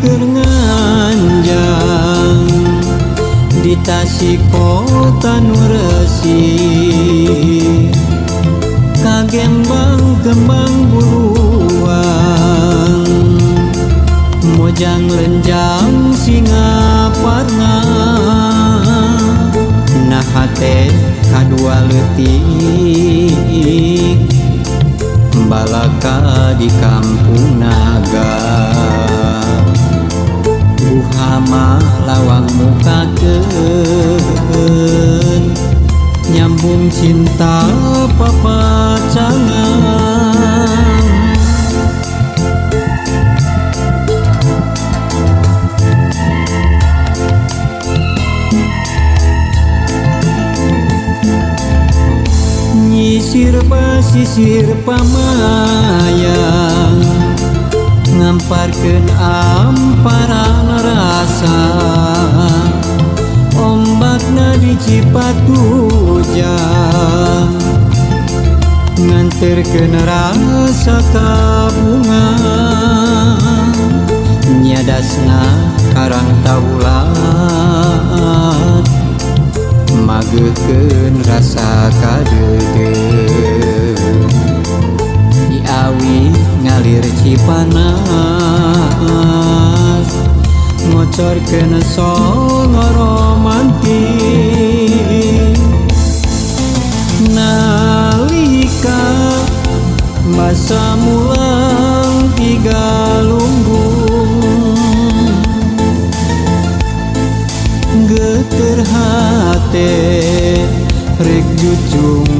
keur nganjang di Tasik kota nu resik kagembang kembang buluang mojang lenjang singaparna nah hate kadua leutik balaka di kampung naga buhama lawang mukakeun nyambung cinta papacangan. Nyisir pasisir pamayang ngamparkeun amparan rasa ombakna di Cipatujah nganterkeun rasa kabunga nyadasna karang taulat mageukeun rasa kadeudeuh diawi ngalir Cipanas ngocorkeun songo romantis nalika masa mulang tiga lunggung geter hate rek jujung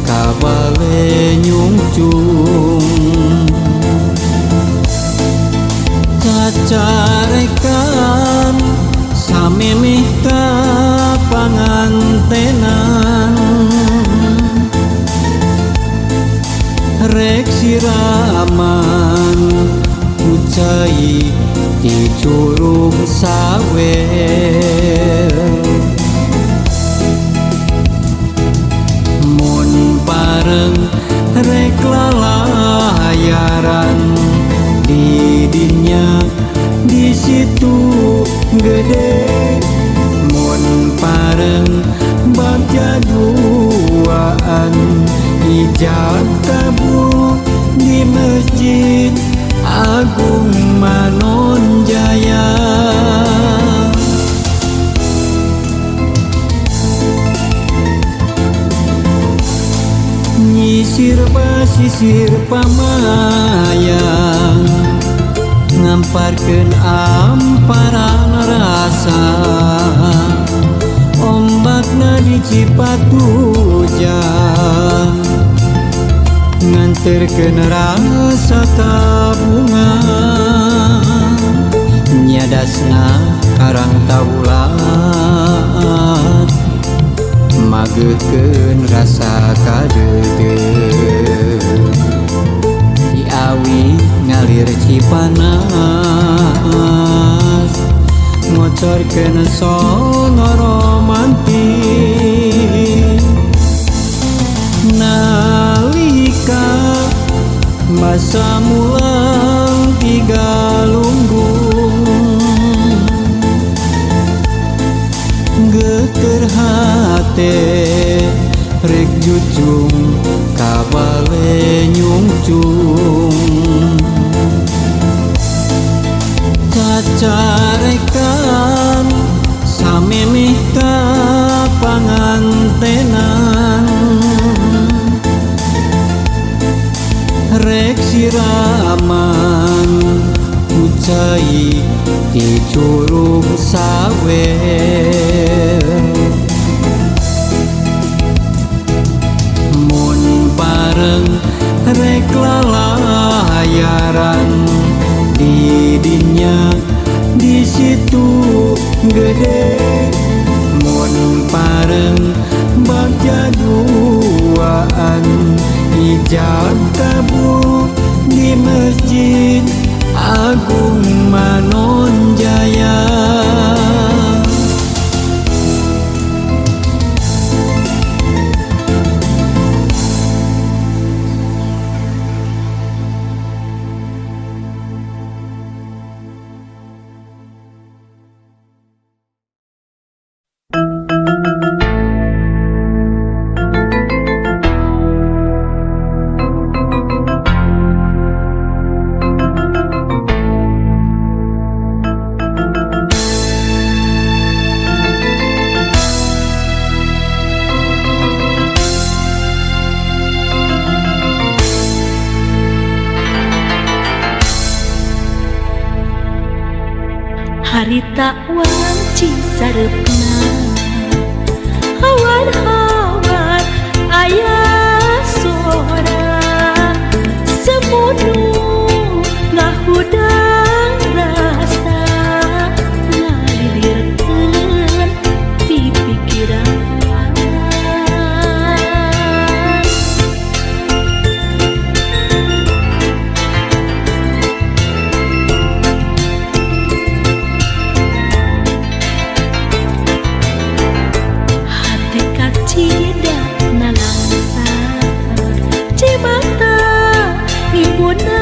kabale nyungcung cacarekan samemeh ka pangantenan rek siraman ku cai di curug sawer mun bareng rek lalayaran di dinya di situ gede mun bareng bagja duaan ijab kabul di Masjid Agung Manonjaya. Nyisir pasisir pamayang ngamparkeun amparan rasa ombakna di Cipatujah nganterkeun rasa kabunga nyadasna karang taulat mageukeun rasa kadeudeuh diawi ngalir Cipanas ngocorkeun songo romantis nalika masa mulang tiga lunggung geter hate rek jujung kabale nyungcung cacarekan samemeh ka pangantenan rek siraman ku cai di curug sawer mun bareng rek lalayaran di dinya di situ gede mun bareng bagja duaan ijab kabul di Masjid Agung Manonjaya. Harita wanci sareupna hawar-hawar aya sora semunu ngahudang rasa ngalilirkeun pipikiran. Hate kacida nalangsa cimata ngibuna.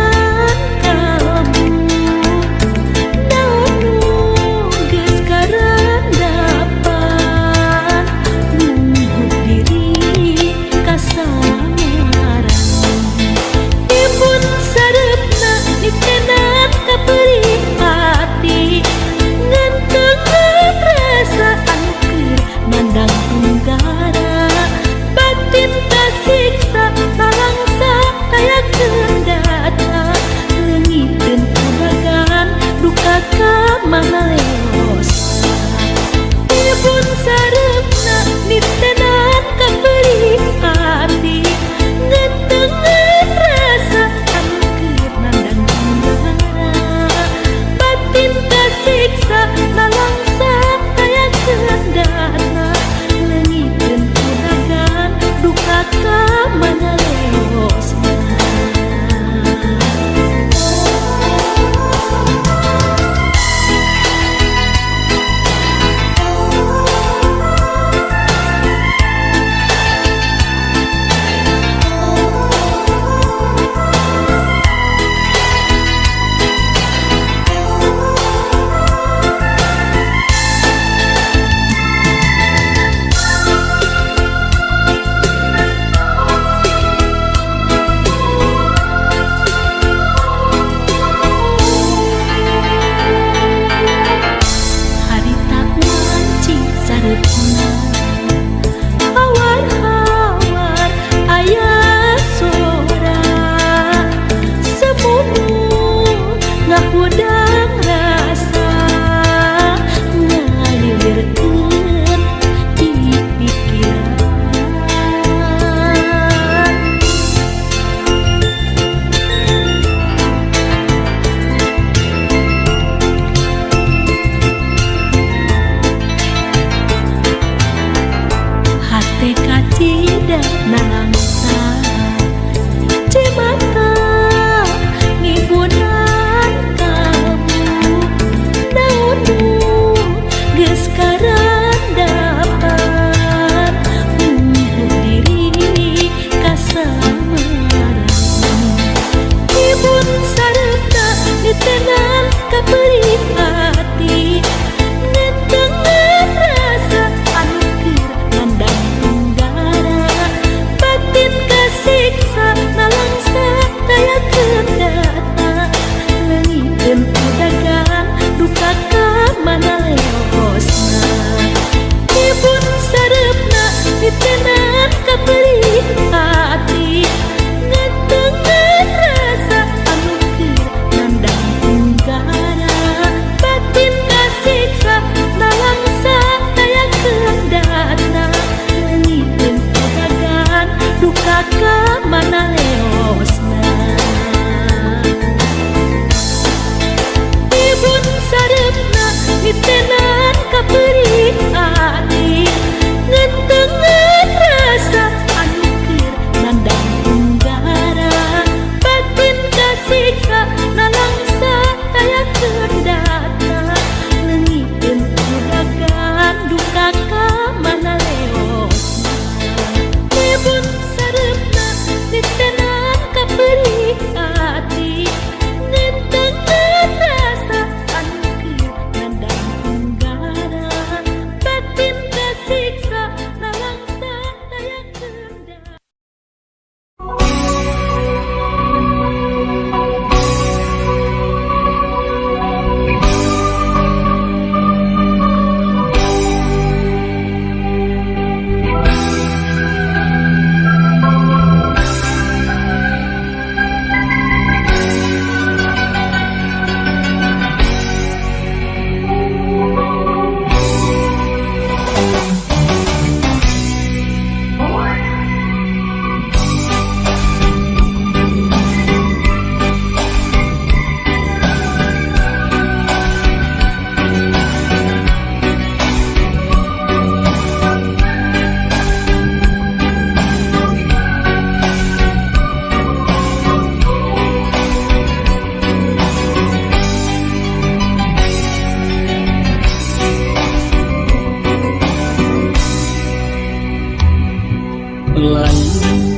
Lain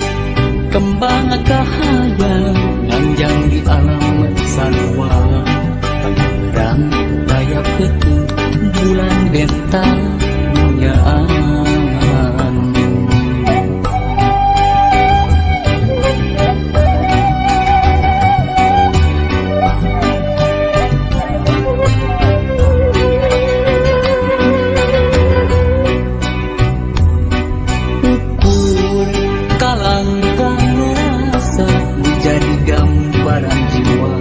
kembang kahayang nganjang di alam sarua, terang daya peuting bulan bentang dunyaan. Ukur kalangkang rasa jadi gambaran jiwa,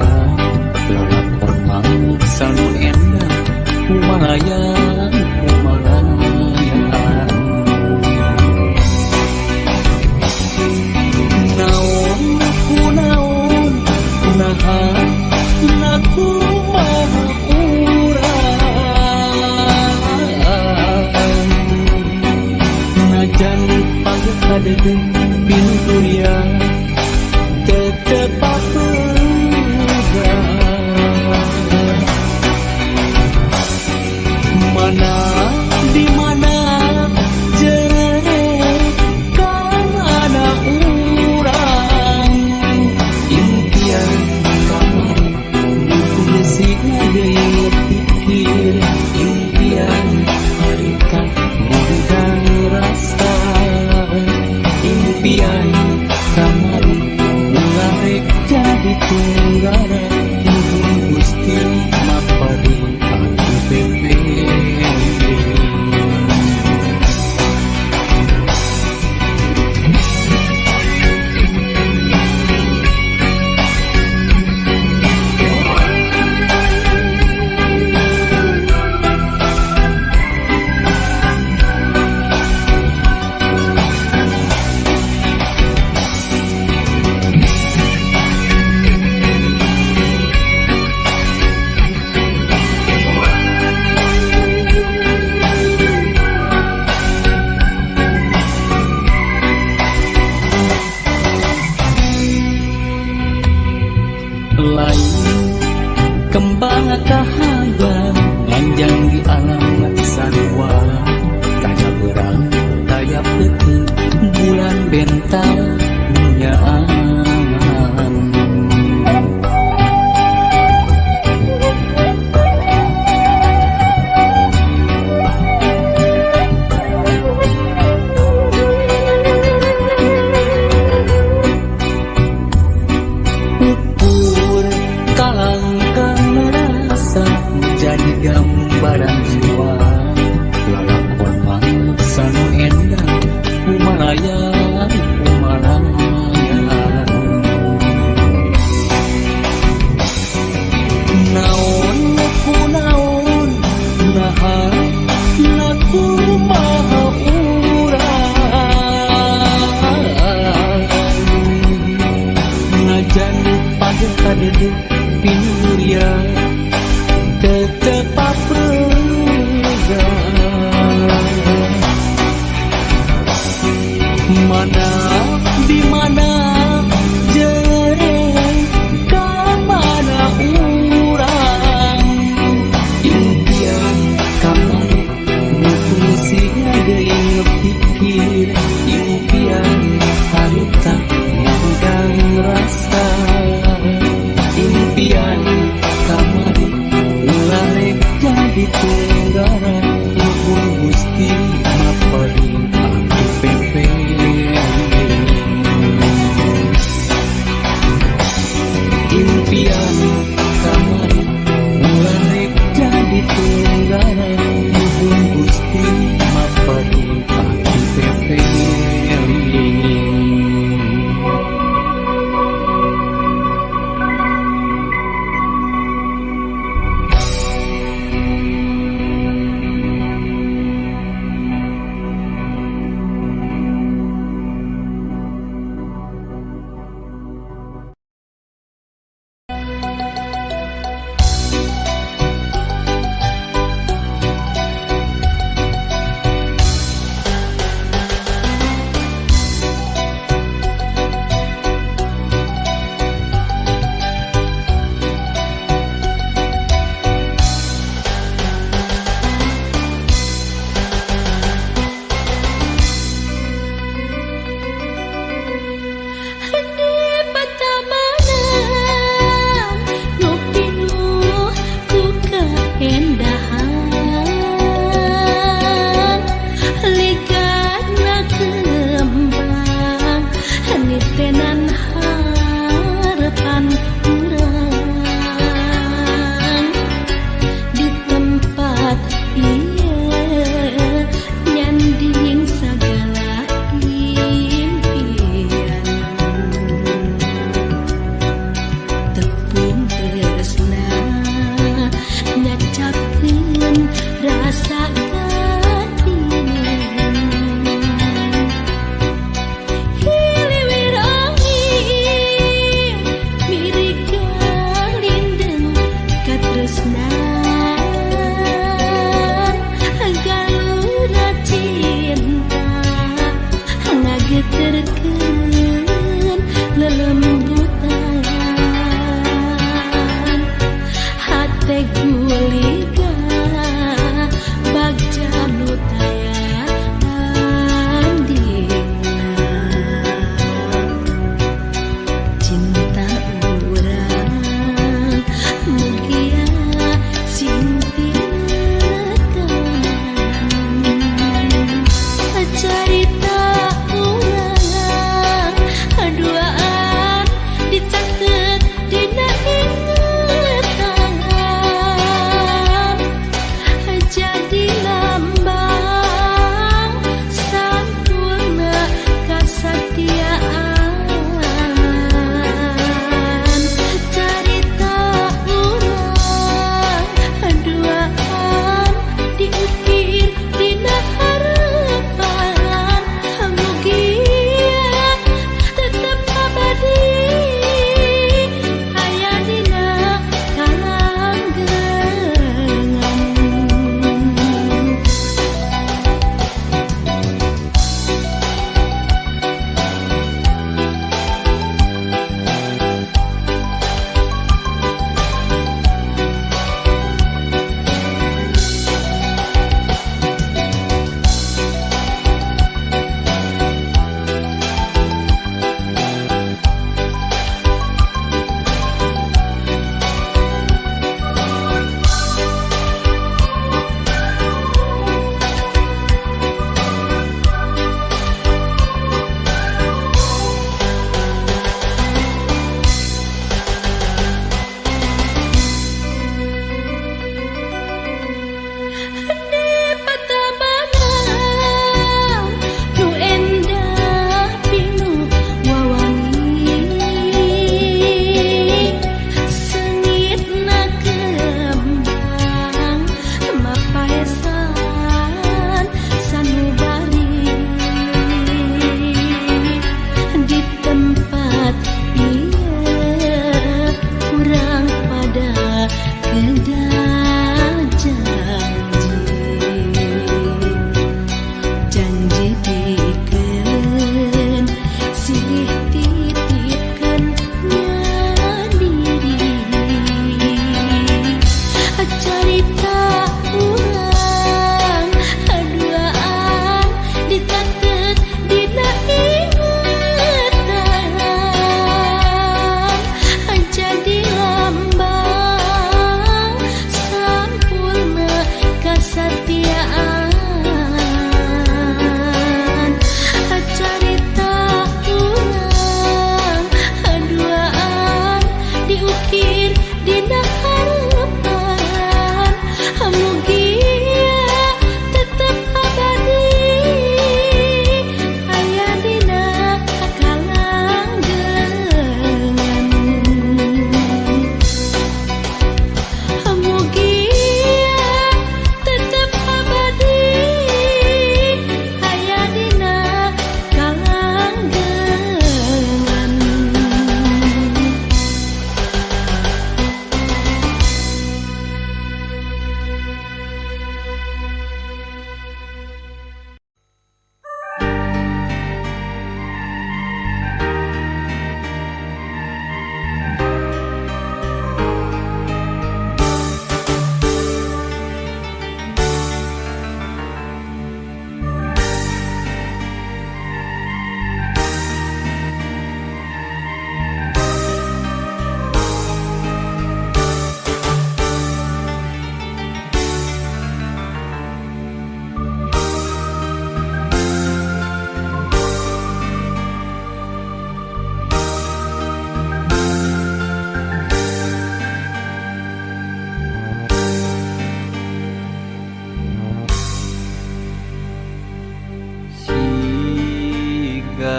lalakon mangsa nu endah kumalayang kumalayan. Naon kunaon naha na kumaha urang, najan pagkadegan pinturia tetep papegang. Mana di mana jereh kan anak urang, impian kamari ditulis ngageuyeut pikir, impian harita ngundang rasa, impian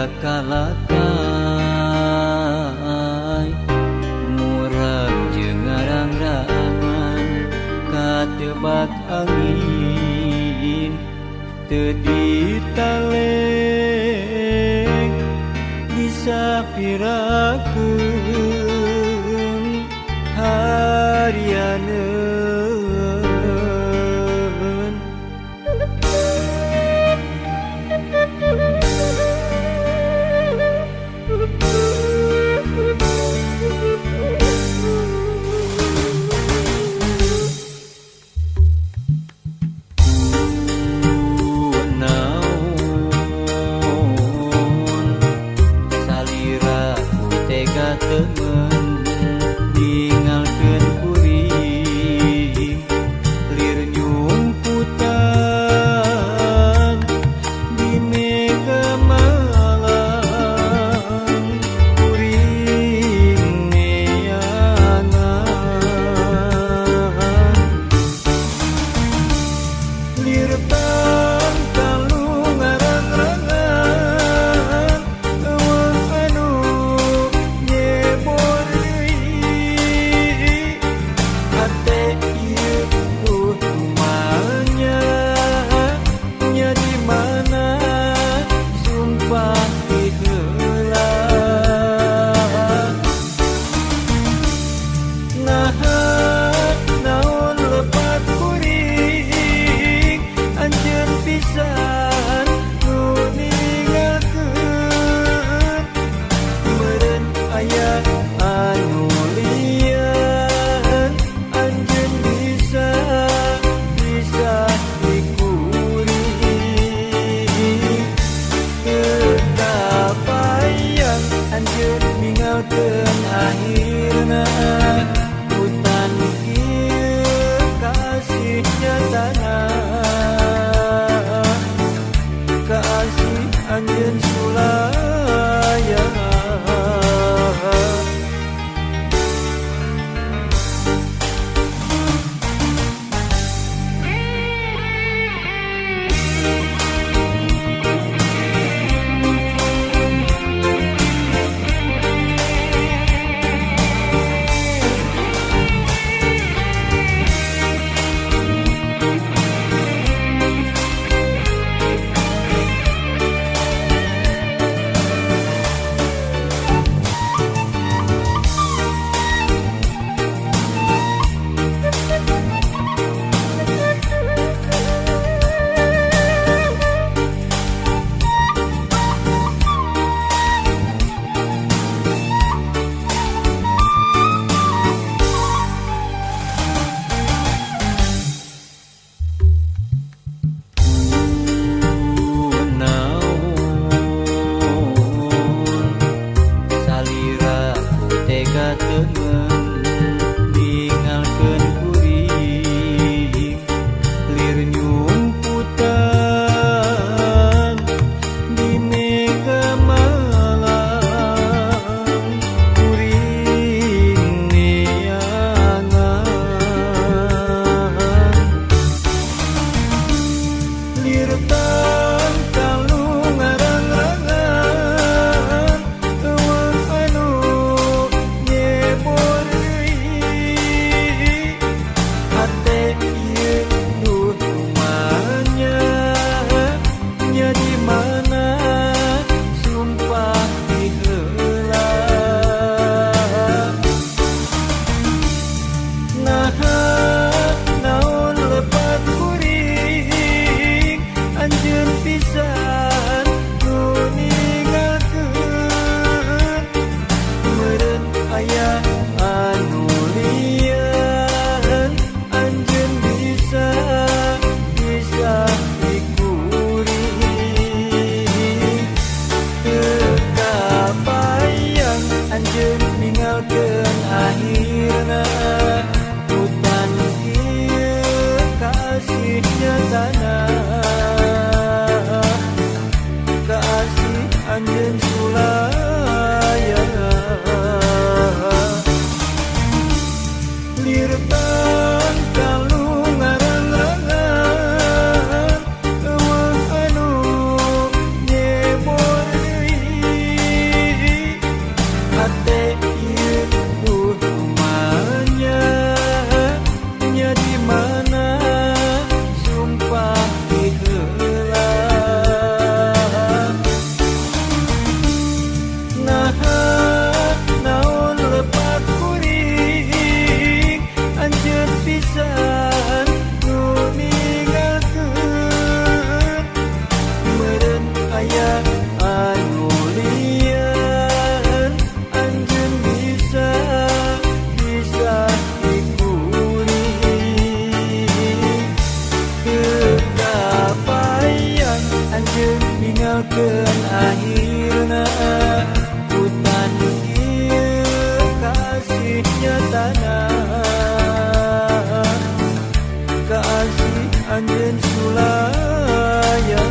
Jiga kalakai murag jeung ngarang-rangan katebak angin teu ditaleng disapirakeun harianeun. Ningalkeun kuring lir nyumputan di mega malam kuring neangan lir tangkalu ngarang-rangan eueuh anu nyebor deui hate ieu kumaha nya di mana sumpah ti heula naha naon lepat kuring anjeun pisan nu ninggalkeun meureun aya anu lian anjeun bisa bisa dikuring teu kabayang anjeun ninggalkeun akhirna hutan kieu kasih nyatana kasih anjeun sulaya. Ningalkeun kuring lir nyumputan di mega malam kuring neangan lir tangkalu ngarang-rangan eueuh anu nyebor deui hate ieu duh kumanya nya di mana sumpah ti heula naha naon lepat kuring anjeun Ninggalkeun akhirna hutan ieu kasih nyatana kasih anjeun sulaya.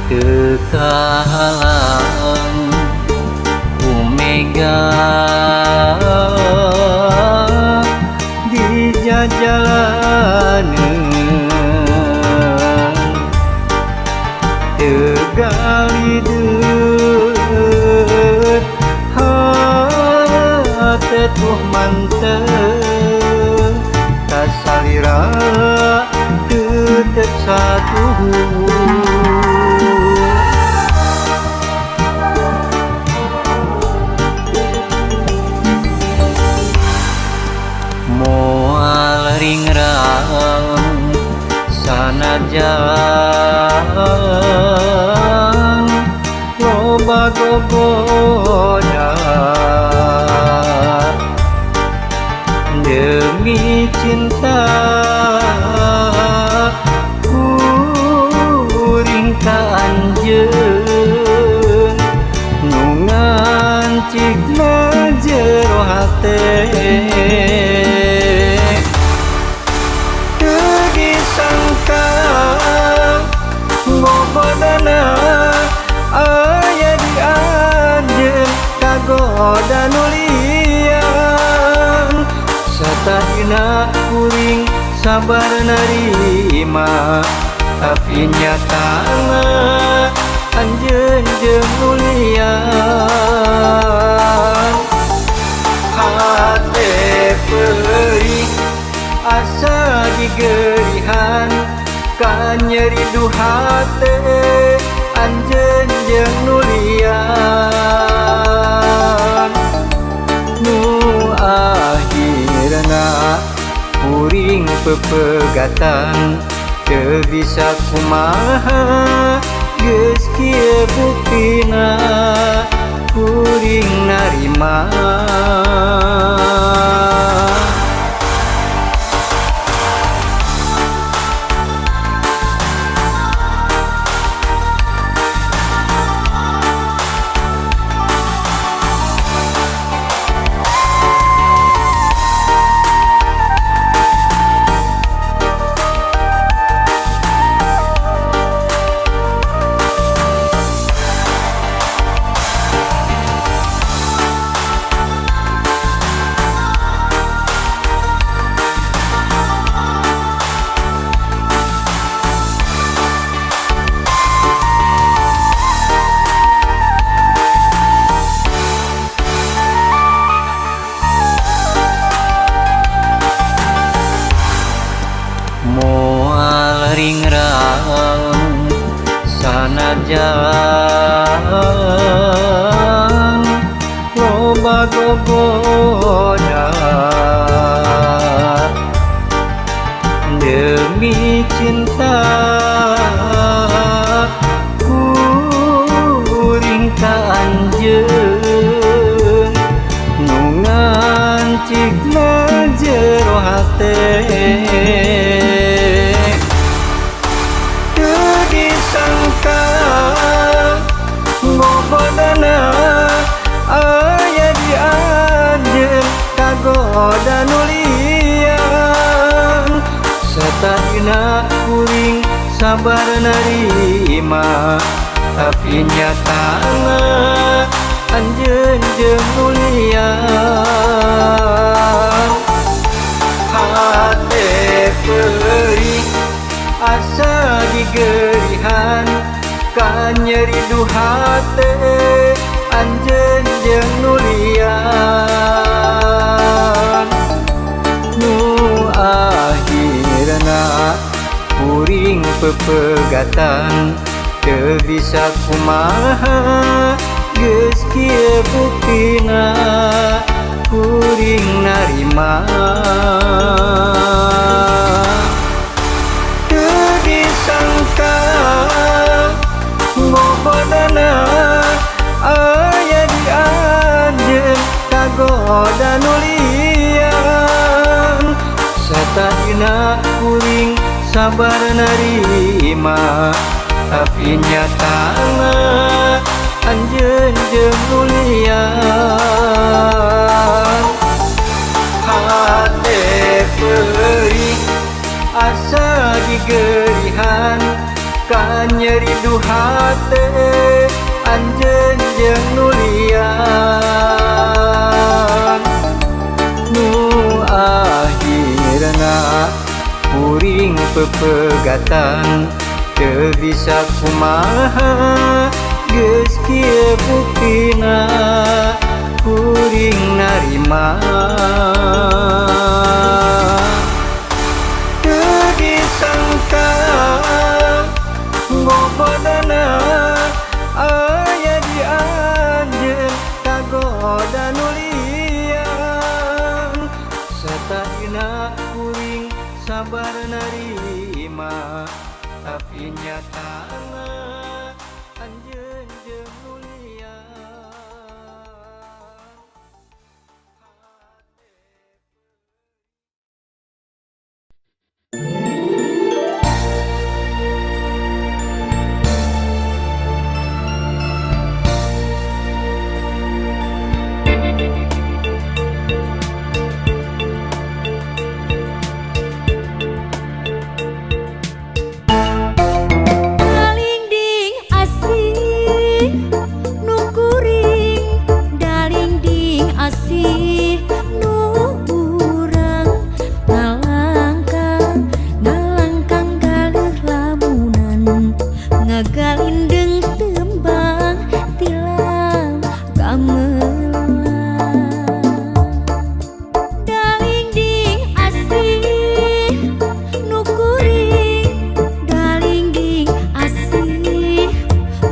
Teu kahalang ku mega di jajalaneun, teu galideut hate tuh mantep kasalira tetep satuhu. Moal ringrang sanajan loba gogoda, demi cinta kuring ka anjeun nu ngancikna jero hate. Teu disangka gogodana aya di anjeun kagoda nu lian, satadina kuring sabar narima tapi nyatana anjeun jeung nu lian. Hate peurih asa digerihan kanyeri duhate anjeun jeung nu lian, nu akhirna kuring pepegatan teu bisa kumaha geus kieu buktina kuring narima. Moal ringrang sanajan loba gogoda, demi cinta kuring ka anjeun nu ngancikna jero hate. Teu disangka gogodana aya di anjeun kagoda nu lian, satadina kuring sabar narima tapi nyatana anjeun jeung nu lian. Hate peurih asa digerihan kanyeri duhate anjeun jeung nu lian, nu akhirna kuring pepegatan teu bisa kumaha geus kieu buktina kuring narima. Teu disangka gogodana aya di anjeun kagoda nu lian, satadina kuring sabar narima tapi nyatana anjeun jeung nu lian. Hate peurih asa digerihan Kanyeri hate anjeun jeung nu lian. Nu akhirna kuring pepegatan teu bisa kumaha geus kieu buktina kuring narima. Teu disangka gogodana aya di anjeun kagoda nu lian. Satadina kuring sabar narima tapi nyatana anjeun jeung nu lian. Dalingding asih nu kuring, dalingding asih nu urang ngalangkang, ngalangkang galeuh lamunan ngagalindeng tembang tilang gamelan. Dalingding asih nu kuring, dalingding asih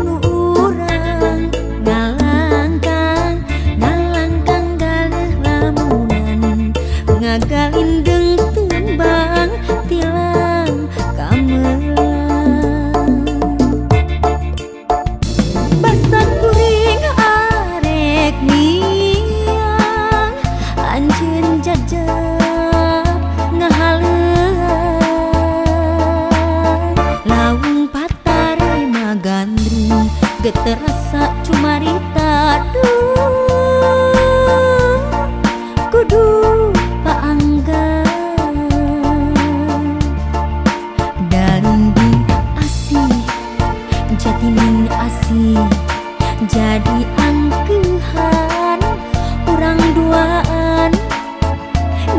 nu urang ngalangkang, ngalangkang galeuh lamunan ngagalindeng tembang tilang gamelan. Basa kuring arek miang anjeun jajab ngahaleuang laung patare magandrung geter rasa cumarita duh kudu paanggang. Dalingding asih jatining asih jadi angkehan urang duaan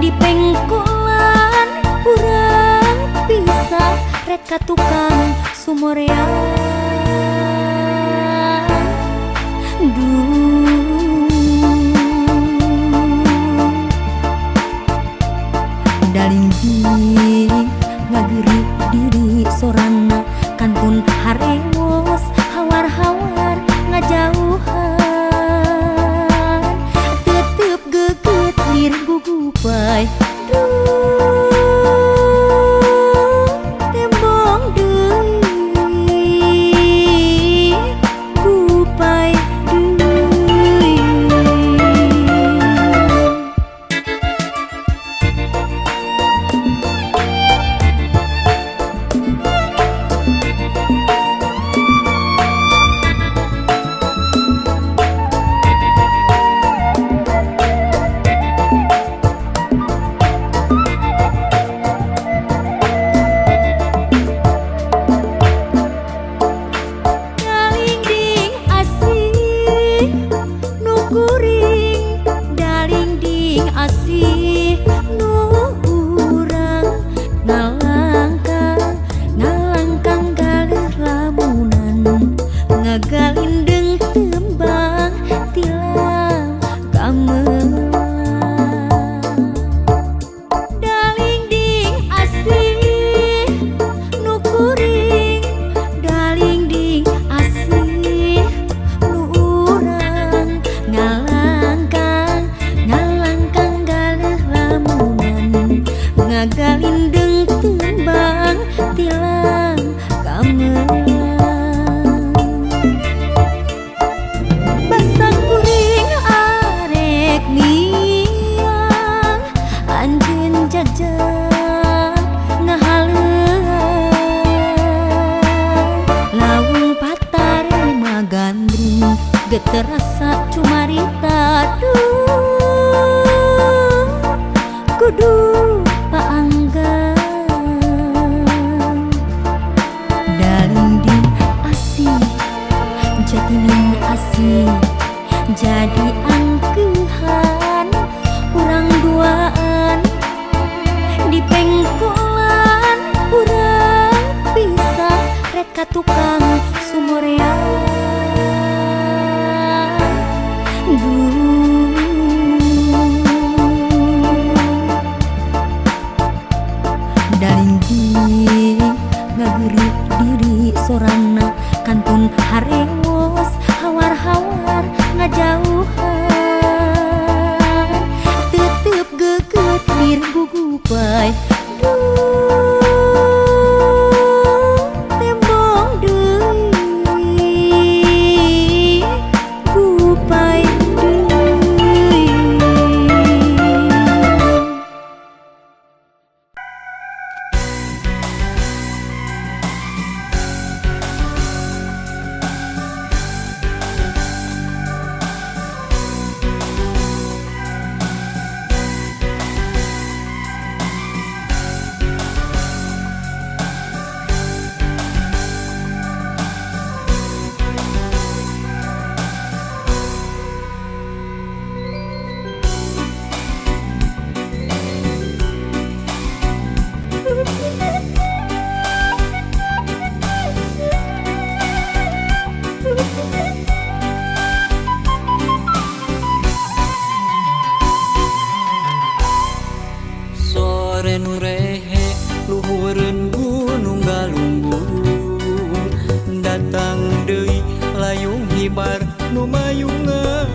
di pengkolan urang pisah rek ka tukang sumorean. Duh dalingding ngageureup diri sorana kantun harewos hawar-hawar ngajauhan tetep geget lir gugupai duh tembong deui gupai deui. Dalingding asih nu kuring, dalingding asih nu urang ngalangkang, ngalangkang galeuh lamunan ngagalindeng tembang tilang gamelan. Dalingding asih nu kuring, dalingding asih nu urang ngalangkang, ngalangkang galeuh lamunan ngagalindeng tembang tilang gamelan. Basa kuring arek miang anjeun jajab ngahaleuang laung patare magandrung geter rasa cumarita duh kudu paanggang. Dalingding Kasih jadi angkehan urang duaan di pengkolan urang pisah rek ka tukang sumorean. Duh, daringging ngageureut diri sorangna kantun harewos hawar-hawar ngajauhan tetep geget lir gugupai. Duh, tembong deui gupai deui. Sore nu rehe luhureun gunung galunggung, datang deui layung hibar nu mayungan,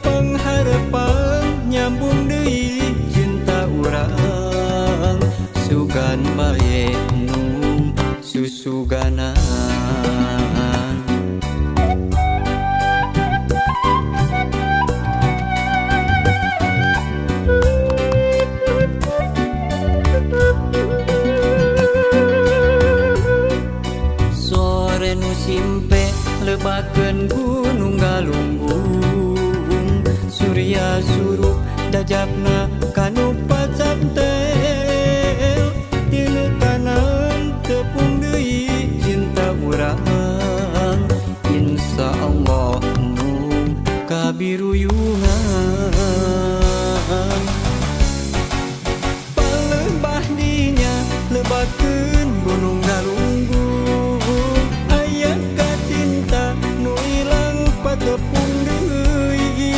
pangharepan nyambung deui cinta urang, sugan bae nu susuganan. Sore nu simpe lebakeun gunung galunggung, surya surup jajapna kanu pacantel, tinu tanam tepung deui cinta urang, insya Allah nu kabiruyungan. Palembah dinya lebakeun gunung galunggung, aya kacinta nu ilang patepung deui.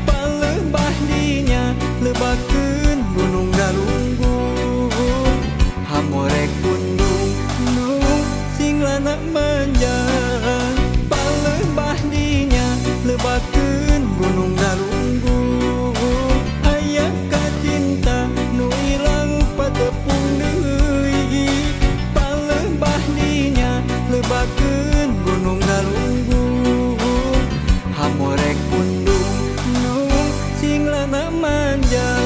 Palembah dinya lebakeun gunung galunggung, hamorek pundung nu sing lana manjang. Palembah dinya lebakeun gunung galunggung, aya kacinta nu ilang patepung deui. Palembah dinya lebakeun gunung galunggung, hamorek pundung nu sing lana manjang.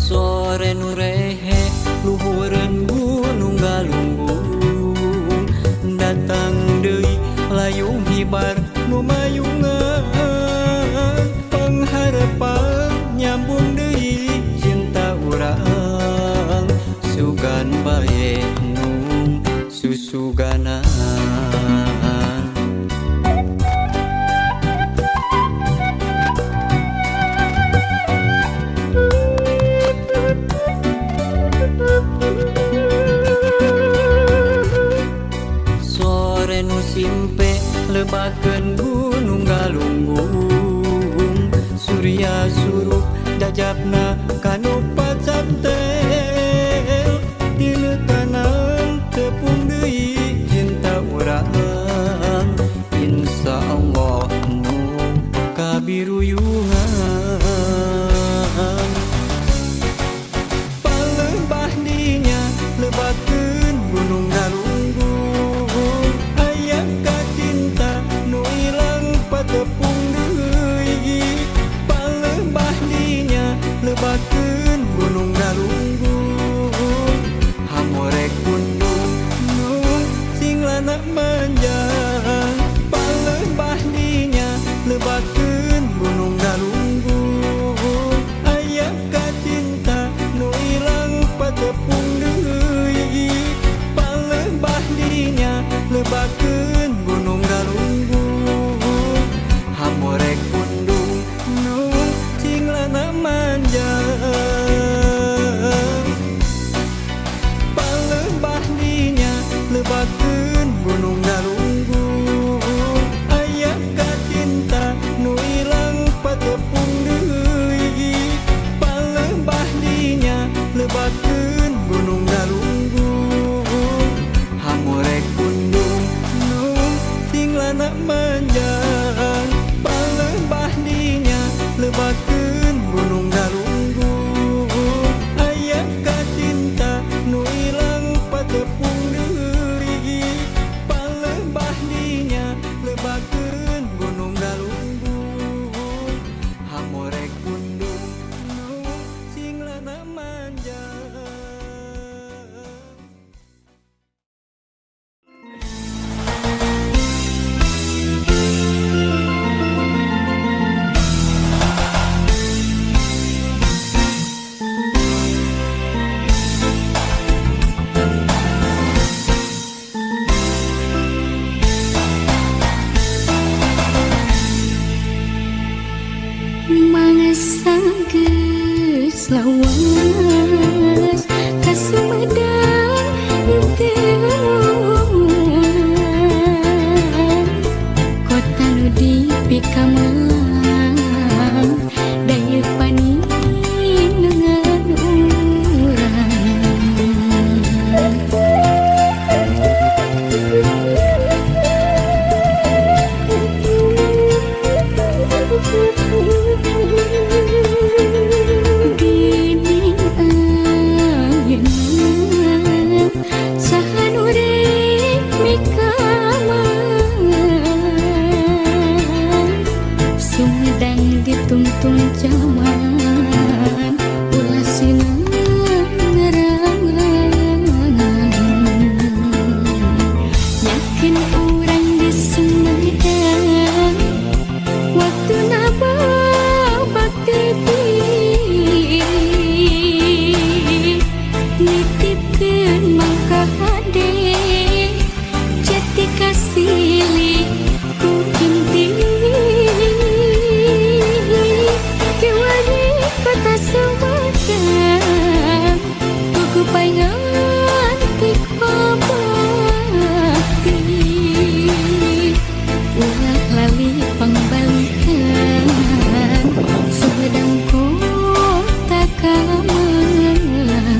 Sore nu rehe luhureun gunung galunggung, datang deui layung hibar nu mayungan, pangharepan nyambung deui cinta urang, sugan bae nu susuganan. Sore nu simpe lebakeun gunung galunggung, surya surup jajapna kanu pacantel, tinu tanam tepung deui cinta urang, insya Allah nu kabiruyungan. Palembah dinya lebak Gugupai nganti pabakti. Ulah lali pangbalikan Sumedang kota Kamalang.